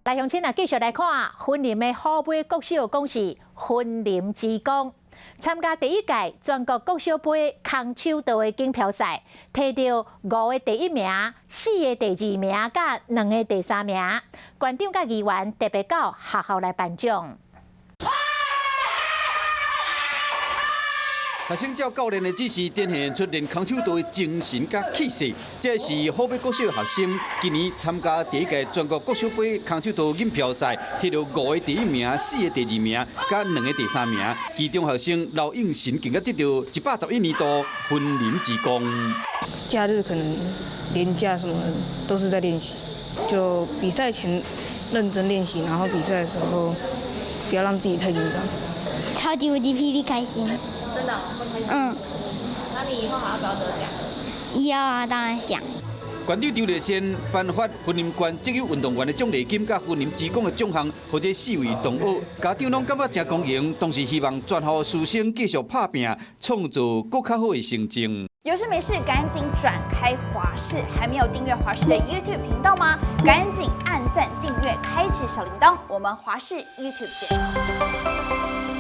來鄉親啊，繼續來看雲林的虎尾國小，講是雲林之光，參加第一屆全國國小杯空手道的錦標賽，提著五个第一名、四个第二名，佮兩个第三名。縣長佮議員特別到學校來頒獎。學生照教練的指示，展現出練空手道的精神佮氣勢。這是虎尾國小學生今年參加第一屆全國國小杯空手道錦標賽，提著五个第一名、四个第二名，佮兩个第三名。其中學生劉應神更加得著111年度雲林之光。假日可能連假什麼都是在練習，就比賽前認真練習，然後比賽的時候不要讓自己太緊張。超級無敵霹靂開心！真的？嗯。那你以後還要不要得獎？要啊，當然想。縣長張麗善頒發雲林縣職業運動員的獎勵金，佮雲林之光的獎項，予這四位同學。家長攏感覺誠光榮，同時希望全校師生繼續拍拚，創造閣較好的成績。有事沒事趕緊轉開華視，還沒有訂閱華視的 YouTube 頻道嗎？趕緊按讚訂閱，開啟小鈴鐺。我們華視 YouTube 見。